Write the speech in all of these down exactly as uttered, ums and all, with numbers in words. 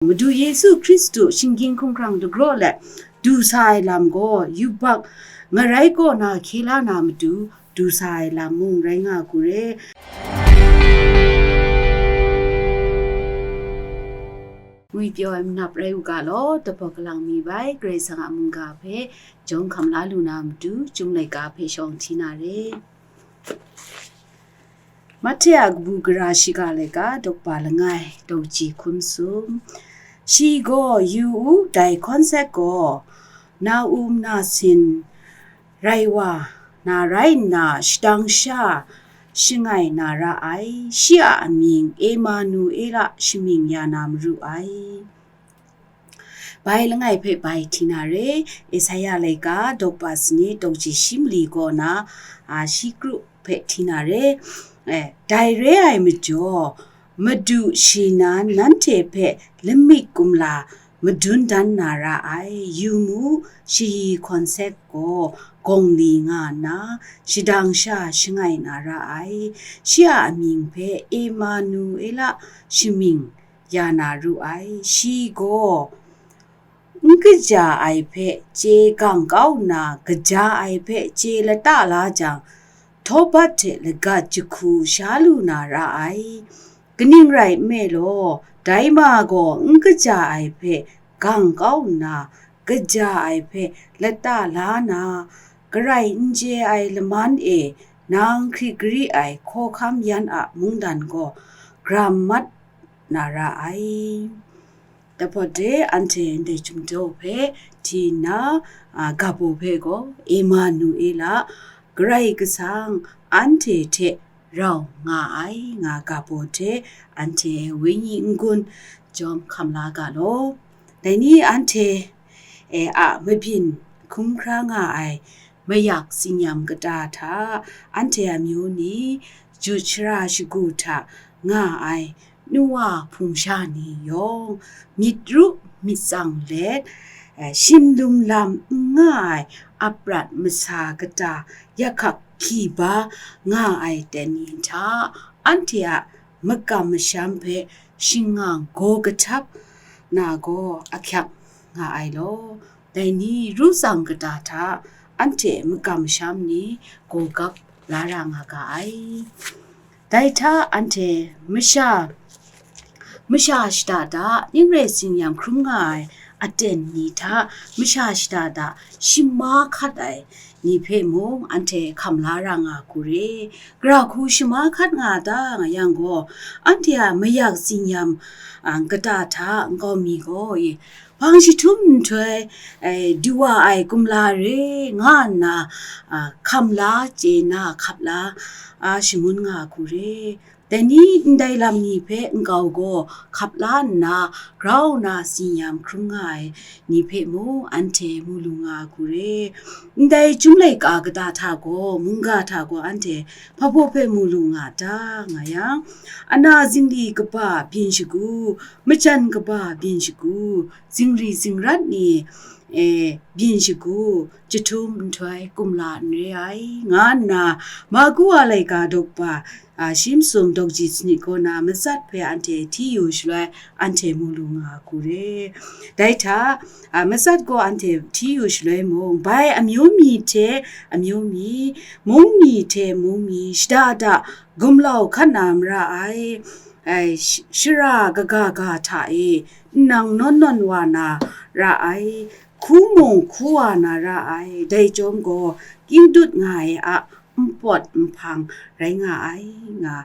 Madu Yesu Hkristu shinggyim hkumhkrang dagraw let du sa ai lam gaw yubak ngarai kaw na hkye la na matu du sa ai lam mung rai nga hku re. Ngwi pyaw ai manap rai u ga law, dabaw kalang mi bai, Karai Kasang a mungga hpe jawng hkam la lu na matu, Chyum laika hpe shawng hti na re. Mahte a kabu gara shiga laika, dawkpa langai, dawkaji hkum sum. Shi gaw, yu u, dai hkawn sek gaw, na um na sin rai wa na rai nna, shadang sha shangai na ra ai, shi a amying Emanuela shamying ya na maru ai. Bai langai hpe bai hti na re, Esaia laika, dawkpa sanit, dawkaji shi mali kaw na, a, shi kru hpe hti na re. Eh, dai re ai majaw, Madu shi nan nanhte hpe lamik kumla madun dan na ra ai. Yu mu, shayi hkawn sek gaw gawng li nga nna, shadang sha shangai na ra ai. Shi a amying hpe Emanuela shamying ya na ru ai. Shi gaw n kaja ai hpe chye gang kau nna, kaja ai hpe chye lata la jang, Tawbat hte lagat jahku sha lu na ra ai. Kaning rai nme law, dai ma gaw n kaja ai hpe gang kau nna, kaja ai hpe lata la na, garai n chye ai laman e nang hkrit gari ai hkawhkam yan a mungdan gaw gram mat na ra ai. Dapawt de anhte ndai Chyum daw hpe hti nna, a, gabaw hpe gaw, Emanuela, Karai Kasang anhte hte rau nga ai, nga gabaw hte anhte wenyi n-gun jawng hkam la ga law. Dai ni anhte, e, a mabyin hkum hkra nga ai mayak tsinyam kata hta, anhte amyu ni, jut shara shagu hta nga ai nu wa hpung sha ni yawng, myit ru myit tsang let, eh, shim lum lam n nga ai aprat masa kata, yakhak hkyi ba nga ai ten ni hta, anhte a makam masham hpe shingang gaw kahtap na gaw ahkyak nga ai law. Dai ni ru tsang kata hta anhte makam masham ni gaw gap la ra nga ga ai. Dai hta anhte masha, masha shada da, ning rai tsinyam hkrum nga ai aten ni hta masha shada da, shama hkat ai ni hpe mung anhte hkam la ra nga hku re. Gara hku shama hkat nga ta nga yang gaw, anhte a mayak tsinyam, a, kata hta nkau mi gaw, e, hpang jahtum nhtoi, e, du wa ai kumla re nga nna, a, hkam la, chye na, hkap la, a, shangun nga hku re. Dai ni ndai lam ni hpe nkau gaw hkap la nna, grau na tsinyam hkrum nga ai ni hpe mung anhte mu lu nga hku re. Ndai Chyum laika kata hta gaw, mungga hta gaw anhte hpa baw hpe mu lu nga ta nga yang, ana zingri kaba byin shagu, majan kaba byin shagu, zingri zingrat ni, e, byin shagu, jahtum nhtoi kumla n re ai, nga nna, Marku a laika dawkpa, a, shi masum dawkaji sanit kaw na matsat hpe anhte hti yu shaloi, anhte mu lu nga hku re. Dai hta, a, matsat gaw anhte hti yu shaloi mung, bai amyu mi hte amyu mi, mung mi hte mung mi, shada da gumlau hkat na mara ai, ai, sh-, shara kaga ga hta e, nnang nawn nawn wa na ra ai, hku mung hku wa na ra ai, dai chyawm gaw, kying dut nga ai a npawt nhpang rai nga ai, nga,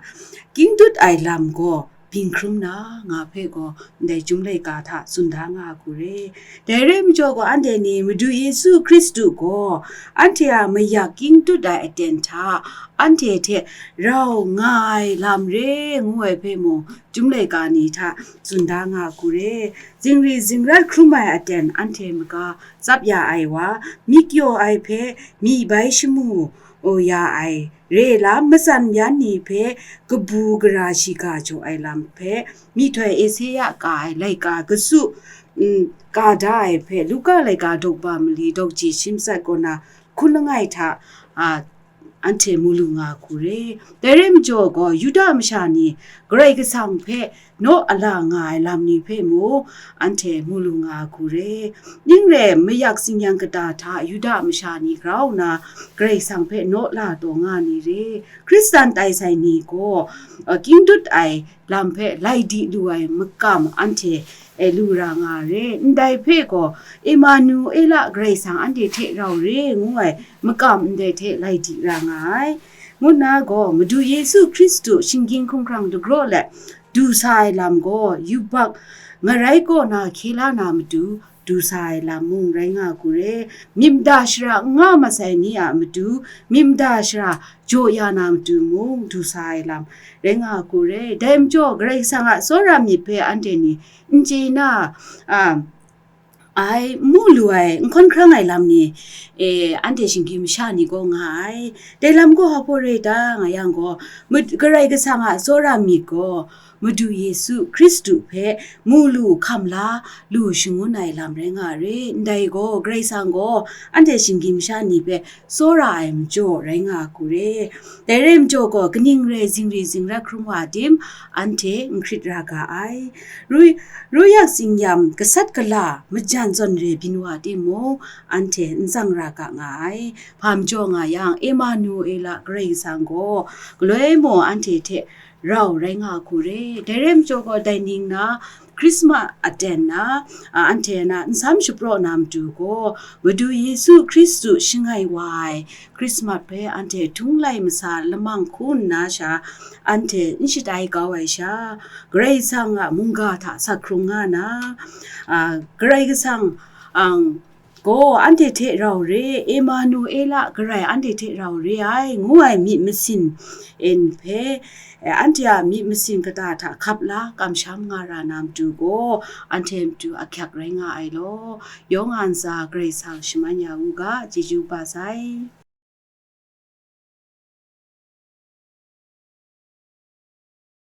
kying dut ai lam gaw byin hkrum na, nga hpe gaw ndai Chyum laika hta tsun da nga hku re. Dai rai majaw gaw, anhte ni Madu Yesu Hkristu gaw anhte a mayak kying dut ai aten hta, anhte hte rau nga ai lam re ngu ai hpe mung, Chyum laika ni hta tsun da nga hku re. Zingri zingrat hkrum ai aten anhte maga tsap ya ai wa, myi kyaw ai hpe myi bai shamu ya ai, re lam matsan yan ni hpe kabu gara shiga jaw ai lam hpe, myihtoi Esaia ka ai laika kasu, mm, ka da ai hpe, Luka laika dawkpa mali dawkaji shi matsat kaw na hkun langai hta, a, anhte mu lu nga hku re. Dai rai majaw gaw, Yuda masha ni Karai Kasang hpe naw ala nga ai lam ni hpe mung anhte mu lu nga hku re. Ning rai, mayak tsin-yam kata hta Yuda masha ni grau nna Karai Kasang hpe naw la taw nga ni re. Hkristan tai sai ni gaw, uh, kying dut ai lam hpe lai di lu ai makam anhte e lu ra nga re. Ndai hpe gaw, Emanuela Karai Kasang anhte hte rau re ngu ai makam ndai hte lai di ra nga ai. Ngu nna gaw, Madu Yesu Hkristu shinggyim hkumhkrang dagraw let du sa ai lam gaw, yubak ngarai kaw na hkye la na matu du sa ai lam mung rai nga hku re. Myit mada shara n nga masai ni a matu, myit mada shara jaw ya na matu mung du sa ai lam rai nga hku re. Dai majaw, Karai Kasang a tsawra myit hpe anhte ni n chye na, a, ai, n mu lu ai, n hkawn hkrang ai lam ni, e, anhte shinggyim masha ni gaw nga ai. Dai lam gaw hpa re ta nga yang gaw, Mad-, Karai Kasang a tsawra myit gaw, Madu Yesu Hkristu hpe mu lu hkam la lu shangun ai lam rai nga re. Ndai gaw, Karai Kasang gaw anhte shinggyim masha ni hpe tsawra ai majaw rai nga hku re. Dai rai majaw gaw, kaning rai zingri zingrat hkrum wa tim, anhte n hkrit ra ga ai. Rui, rui yak tsin-yam gasat gala majan zawn re byin wa timung, anhte n tsang ra ga nga ai. Hpa majaw nga yang, Emanuela Karai Kasang gaw galoi mung anhte hte rau rai nga hku re. Dai rai majaw gaw, dai ning na Hkrismat aten na, a, anhte na nsam shapraw na matu gaw, Madu Yesu Hkristu shangai wa ai Hkrismat hpe anhte htung lai masa lamang hku nna sha, anhte n shatai kau ai sha, Karai Kasang a mungga hta sak hkrung nga na, a, Karai Kasang, ang, gaw anhte hte rau re, Emanuela Karai anhte hte rau re ai, ngu ai myit masin en hpe, e, anhte a myit masin kata hta hkap la kamsham nga ra na matu gaw, anhte matu ahkyak rai nga ai law, yawng a ntsa Karai Kasang shaman ya u ga, chyeju kaba sai.